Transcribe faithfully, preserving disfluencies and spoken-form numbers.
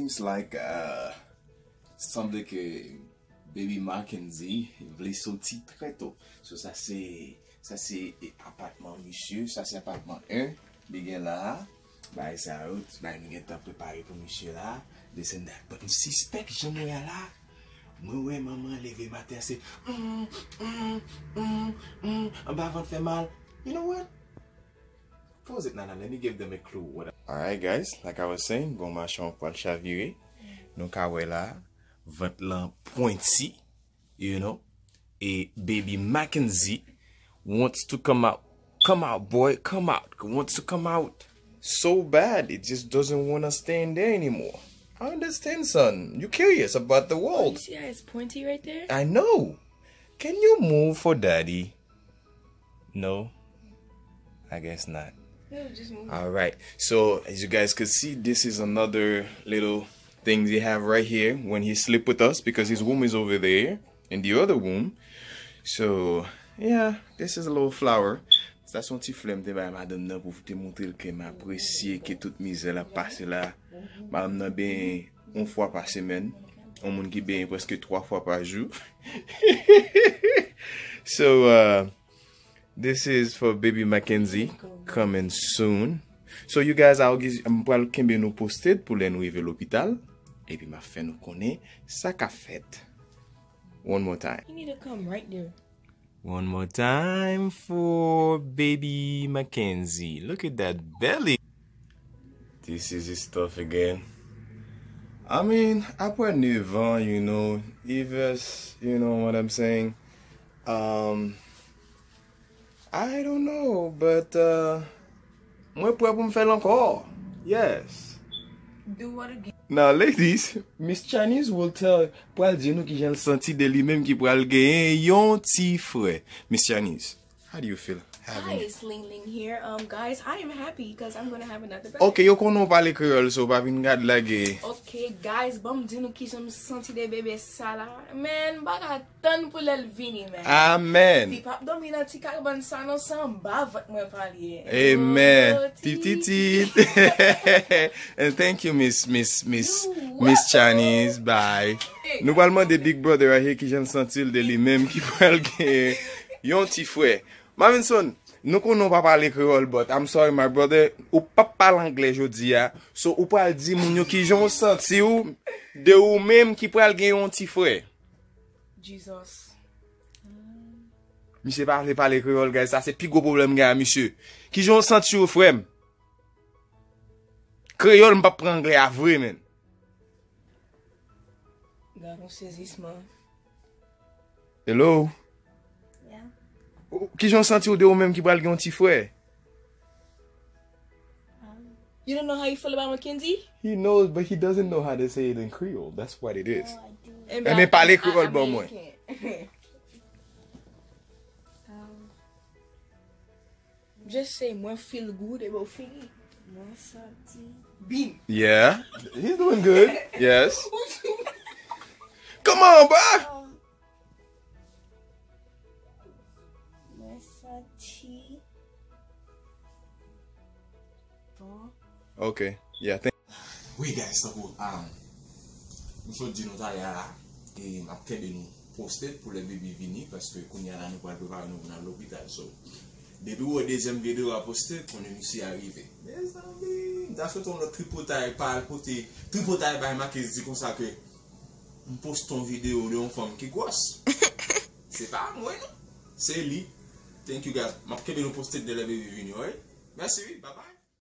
Seems like, uh, sanble ke Baby Mackenzie vle soti trè to. So, sa se, sa se, e, apatman misye, sa se apatman en li gen la a. Bagay sa yo, bagay nou gentan prepare pou misye la. This and that. But m sispèk jan m wè a la. Mwen wè manman leve maten an se, mm, mm, mm, mm, anba vant fè mal. You know what? Pause it, Nana. Let me give them a clue. What? Alright, guys, like I was saying, bon machan pral chavire. Nou ka wè la, vant lan pwenti, you know. E Baby Mackenzie wants to come out. Come out, boy, come out. Wants to come out so bad, it just doesn't want to stay in there anymore. I understand, son. You curious about the world. Oh, you see how it's pointy right there? I know. Can you move for daddy? No? I guess not. No, just move. All right. So, as you guys could see, this is another little thing they have right here when he sleep with us because his womb is over there in the other womb. So, yeah, this is a little flower. Sa se yon ti flè m te bay madanm nan pou te montre l ke m apresye ke tout mizè l ap pase la. Madanm nan benyen yon fwa pa semèn. Yon moun ki benyen prèske twa fwa pa jou. So, uh, this is for Baby Mackenzie, coming soon. So, you guys, I'll give, m pral kenbe nou posted pou lè nou rive lopital. Epi m ap fè nou konnen sa k ap fèt. One more time. You need to come right there. One more time for Baby Mackenzie. Look at that belly. This is his stuff again. I mean, apre nèf an, you know, Yves, you know what I'm saying? Um, I don't know, but, uh, mwen prè pou m fè l ankò. Yes. Do what again? Now, ladies, Miss Chinese will tell, pral di nou kijan l santi de li menm ki pral genyen yon ti frè. Miss Chinese, how do you feel having... Hi, it's Ling Ling here. Um, guys, I am happy 'cause I'm gonna have another baby. Ok, yo konnen w pale kreyòl, so pa vin gad lage. Ok, guys, ban m di nou kijan m santi de bebe sa la. Man, m pa ka tann pou lè l vini, man. Amen. Li p ap dòmi nan ti kabann sa non, se anba vant mwen pral ye. Amen. Oh, tititit. And thank you, Miss, Miss, Miss, Miss Chinese. Bye. Nou pral mande Big Brother right here kijan l santi l de li menm ki pral gen yon ti frè. Mavinson, nou konnen w pa pale kreyòl, but I'm sorry, my brother, ou p ap pale anglè jodi a. So, ou pral di moun yo kijan w santi w de ou menm ki pral gen yon ti frè. Jesus. Misye pa vle pale kreyòl, guys. Sa se pi gwo pwoblèm m gen a misye. Kijan w santi w, frè m? Kreyòl, m p ap pran anglè a vre, man. Gad yon sezisman. Hello? Yeah. Ou, kijan w santi w de ou menm ki pral gen yon ti frè? Um, you don't know how you feel about Mackenzie? He knows, but he doesn't know how to say it in Creole. That's what it is. No, I do. And men pale kreyòl ban mwen. Um, just say mwen feel good epi w fini. Mwen santi. Bim. Yeah. He's doing good. Yes. Come on, bro. Um, mwen santi. Bon. Ok. Yeah, thank... Wi, guys, tankou, um, m sot di nou talè a la, e m ap kenbe nou posted pou lè baby vini, paske kounye a la nou pral prepare nou pou n al lopital. So, depi w wè dezyèm videyo a poste, konnen misye a rive. Mezanmi, m ta swete yon lòt tripotay pa al pote, tripotay bay Mackenzie konsa ke m poste yon videyo de yon fanm ki gwòs. Se pa mwen, non. Se li. Thank you, guys. M ap kenbe nou posted de lè baby vini, alright? Mèsi, wi. Bye bye.